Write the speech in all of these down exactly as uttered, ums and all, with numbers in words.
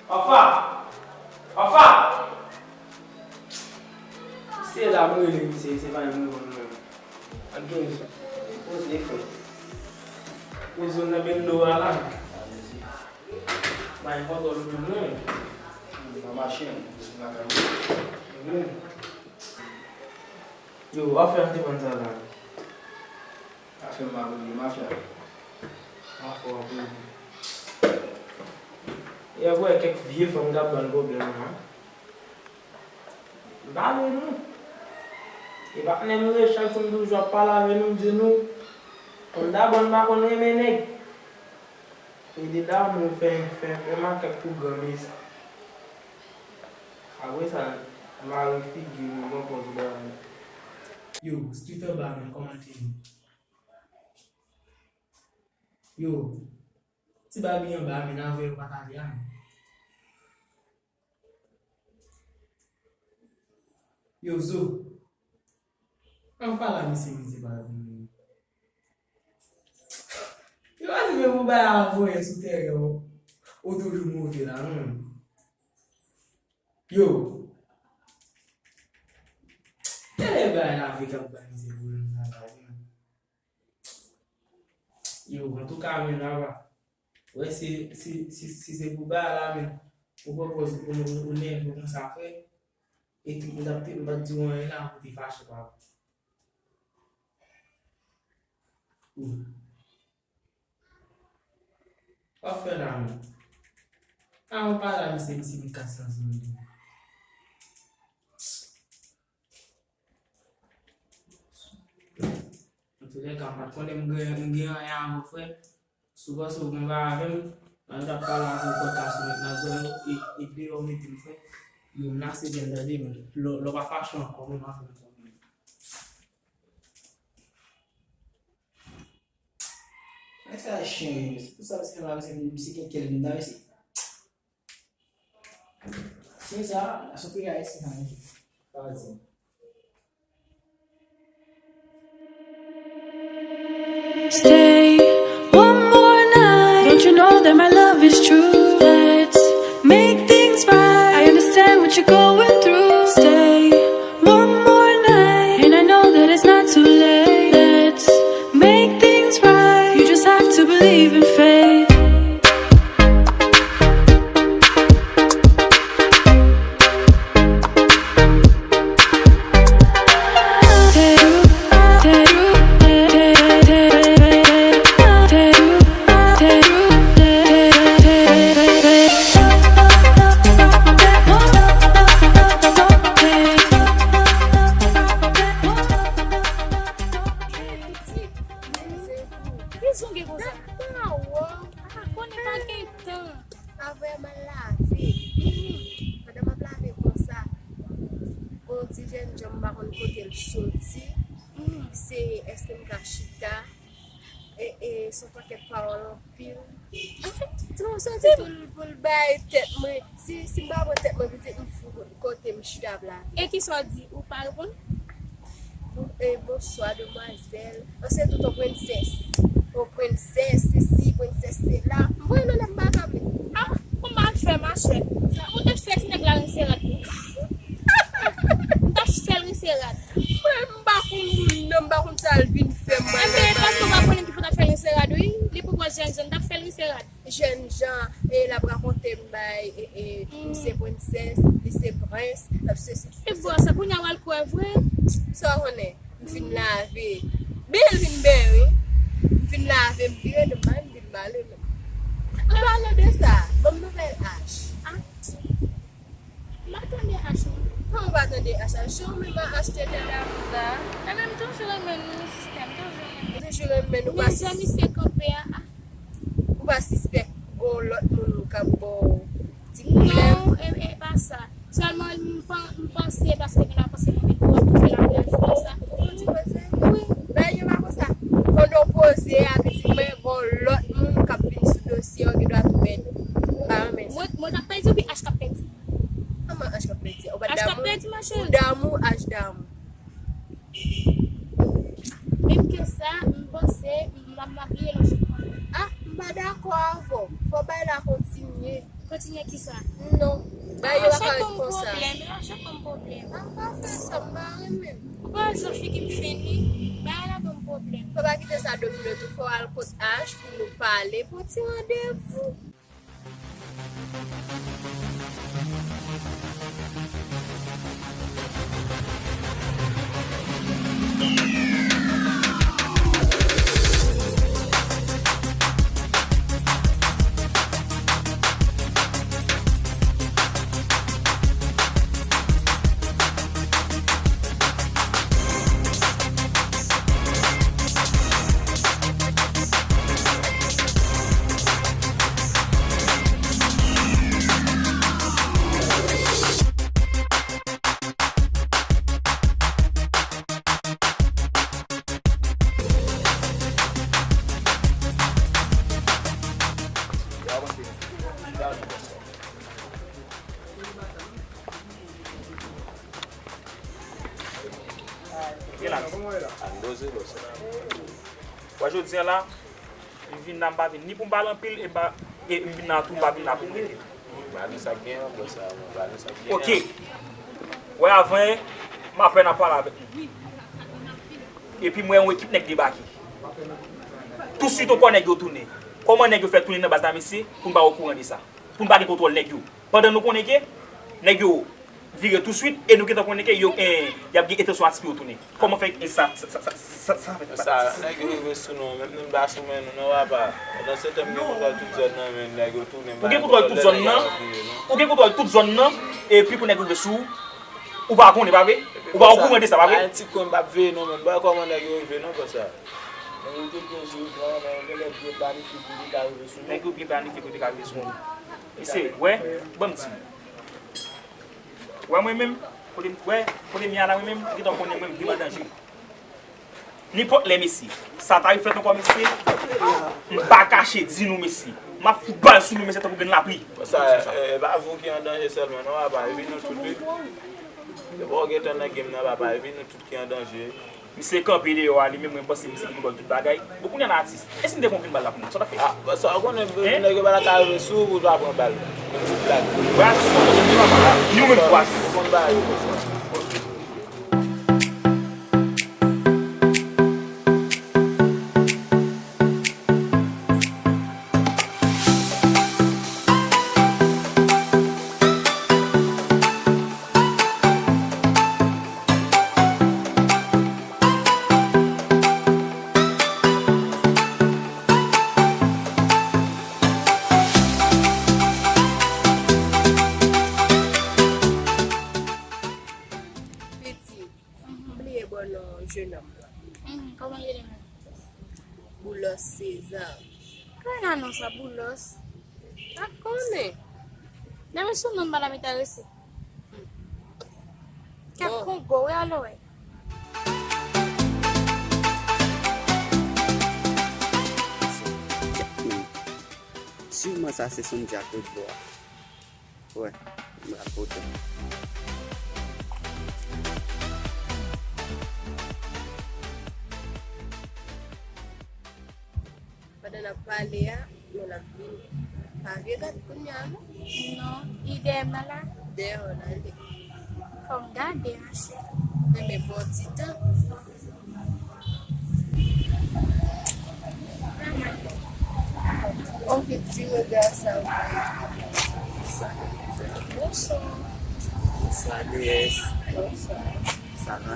Fafa! Fafa! Se la m rele misye, se pa yon reponn mwen. Ak gen rezo. Poze frè. Rezo nan bendo a la. Bay fòtò l menm non. Nan machin, nan kay. Wi. Yo, afè an te vann sa la. Afè m pa konn mafya. Afè w ap rele. E ap wè kèk vye fanm k ap ban l pwoblèm la. M pa vle nou. E patnè m Rechal fanm toujou ap pale avè nou, m di nou. Fanm dabò n pa konn renmen nèg. E de damou fè, fè, fè makak pou gran mesye. Apre sa, mare figi nou, pran pòz bò a. Yo, street anba men, kòmante nou. Yo, ti babi anba men, avè yo pataje a men. Yo, Zo. An pale a misye, misye pa vini. Yo pa di men pou bay a voye sou tèren ou, ou toujou move la, non. Yo. Tèlè bay la avèk ap bay misye voye nan travay, non. Yo, antouka, men, laba. Wè, si, si, si, si se pou bay la, men, ou pran pòz, ou, ou, ou nève konsa, frè. E tout moun ap te, m pa t di w anyen la, ou te fache, pa. Ou. W ap fè la, men. A, ou pa la, misye, misye, m kase ansanm. Antoulèka, m pa t konnen m gen, m gen anyen avè w, frè. Si w panse w gen bagay avè m, lè m t ap pale avè w, pòdkas ou met nan zòrèy ou, e, e deyò w mete m, frè. Yo, m lase djèl tande, men lè, lè w pa fache ankò, men m ap fè m konprann. Mwen sa chen, se pou sa, paske la, misye, misye gen kèl vin nan, mesye. Se sa, se peyi Ayisyen sa, mesye. Sa di. Stay one more night. Don't you know that my love is true? Let's make things right. I understand what you're going through. Stay one more night. And I know that it's not too late. Let's make things right. You just have to believe in fate. Ki son gen konsa? Sa pa wè. A, konnen pa gen tan. Avè m al lave. Pandan m ap lave konsa, gon ti jènjan m pa konn kote l soti. Se èske m ka chita? E, e, se yon pakèt pawòl anpil. Ti moun soti pou l, pou l bay tèt mwen. Si, si m pa pran tèt mwen, pitit m fou kote m chita ap lave. E kisa w di? Ou pa reponn? Bon, e, bonswa, demwazèl. An, se tout yon prensès. Yon prensès, se si, prensès, se la. M voye nan lè m pa ka vle. A, kòman w ap fè, machè? Sa, ou te fè ti nèg la rinse rad pou ou. M t ap fè l rinse rad. Mwen, m pa konn moun nan, m pa konn sa l vin fè m, mwen menm. Enben, paske w pa konnen ki fò w t ap fè l rinse rad, wi. Li pou pran jènjan, m t ap fè l rinse rad. Jènjan, e l ap rakonte m bay, e, e, li se prensès, li se prens, l ap sesi. E bon, sa kounye a w al kwè vre? Sa w konnen, m fin lave. Byen l vin byen, wi. M fin lave, m vire, m al, m vin m ale menm. An palan de sa, ban m nouvèl H. A. M pa tande H non. Kòman w pa tande H la? Jan w menm a achte tèt la konsa. Enben, m toujou renmen nou, sistè, m toujou renmen. Ou toujou renmen nou, pa sis-. Men jan misye kanpe a, a. Ou pa sispèk gon lòt moun k ap ba w ti pwoblèm? Non, e, e pa sa. Sèlman, m pan-, m panse, paske gen lè panse mwen menm twòp, m fè lafyaj konsa. Ou fè ti panse? Wi. Bagay yo pa konsa. Pandan w poze a, pitit mwen, gon lòt moun k ap vin sou dosye w, gen dwa tou pèdi. M pa renmen sa. Mwen, mwen k ap pèdi oubyen H k ap pèdi? Kòman H k ap pèdi? Ou pa damou? H k ap pèdi, machè. Ou damou, H damou. Menm ke sa, m panse, m ap, m ap bliye lojikman. A, m pa dakò avè w. Fò bagay la kontinye. Kontinye kisa? Non. Bagay yo pa ka ret konsa. Chak ban m pwoblèm, yo chak ban m pwoblèm. A, pa fè sa, m pa renmen. Ou pa wè jan figi m fen wi? Bagay la ban m pwoblèm. Fò pa kite sa domine w tou, fò w al kot H pou nou pale, pou ti randevou. Relax. Wè jodi a la, m vin la, m pa vin ni pou m pale anpil, e m pa, e m vin la tou, m pa vin la pou m rete. Ba nou sa k genyen, bòs la, ba nou sa k genyen. Ok. Wè avan, m apèn ap pale avèk nou. Epi m wè yon ekip nèg debake. Touswit ankò nèg yo tounen. Kòman nèg yo fè tounen nan baz la, mesye, pou n pa okouran de sa? Pou n pa gen kontwòl nèg yo. Pandan nou konnen ke nèg yo vire touswit e nou gentan konnen ke yo, eh, y ap gen entansyon a ti pye yo tounen. Kòman fè e sa, sa, sa, sa, sa, sa fè sa? Sa, nèg yo rive sou nou, menm nou pa sou men nou, non, papa. Pandan se tan m gen kontwòl tout zòn nan, men nèg yo tounen. Ou gen kontwòl tout zòn nan? Ou gen kontwòl tout zòn nan, epi pou nèg rive sou ou, ou pa konnen, pa vre? Ou pa okouran de sa, pa vre? Pa yon ti kwen m p ap veye, non, men m pa wè kòman nèg yo rive, non, konsa. Nèg yo te byen jwe plan, men gen lè byen planifye pou yo te ka rive sou nou. Nèg yo byen planifye pou yo te ka rive sou nou. Mesye, wè, ban m di. Wè mwen menm, kote m, wè, kote m ye a la, mwen menm, ou gentan konnen mwen, m vin an danje. Nenpòt lè, mesye, sa ta refèt ankò, mesye, m pa kache di nou, mesye. M ap fout bal sou nou, mesye, tankou grenn lapli. Sa, e, e pa vou ki an danje sèlman, non, papa, epi nou tout wi. Depi w gentan nan game nan, papa, epi nou tout ki an danje. Misye kanpe deyò a, li menm, mwen panse misye ki konn tout bagay. Bon, kounye a la, atis, e si m te pran grenn bal la pou nou? Sa w t ap fè? A, bon, sa w konnen, nèg yo pa ta ka rive sou ou pou w pa pran bal. Ou blag. Wè, atis, mwen panse m te pa pran bal. Ni ou menm tou, atis. Ou konn bagay yo konsa. Piti, m bliye bò non jenòm lan. Mhm, kòman li rele menm? Boulos César. Kòman nan non sa, Boulos? Pa konnen. Nan men sou non m pa la m enterese. Kèk Kongo, wi, alò, wè. Siman sa se Sondja k ret bò a. Wè, m rapote. Pandan n ap pale a, men n ap vini. Pa vye gad kounye a, non. Non, li dèyè m nan la. Dèyè w l ale. Fò m gade, monchè. Enben, pran ti tan. Ok, ti rega sa w. Bonswa. Bonswa, déesse. Bonswa. Sa va?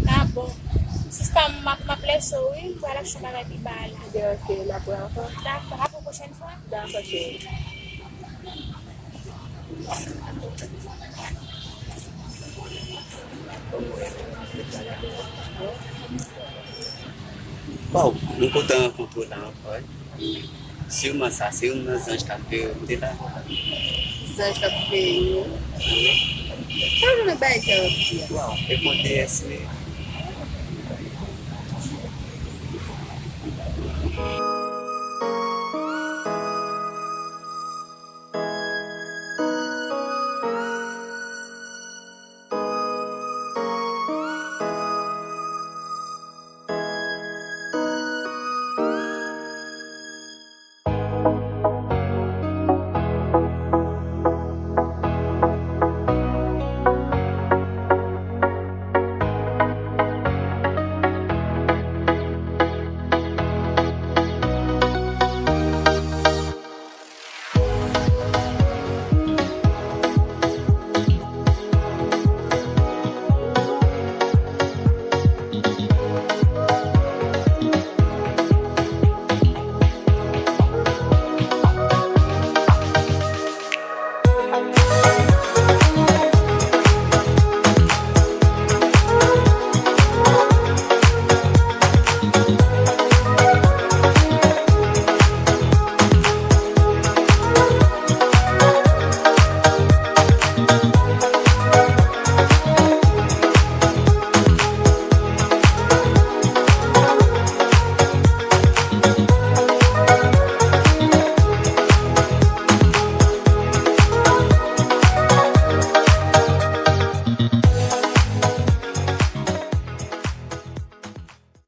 Ah bon. Sista, m ap, m ap lese w, wi. M pral achte yon bagay pi ba a la. Gen, ok, n ap wè ankò. Dakò, a pou pwochèn fwa. Dakò, cheri. Waw, mwen kontan rankontre w la ankò, wi. Siman sa, se youn nan zanj k ap veye w, m te la. Zanj k ap veye w? Wi. Pa renmen bagay sa yo ap di a. Waw, e bon déesse, wi.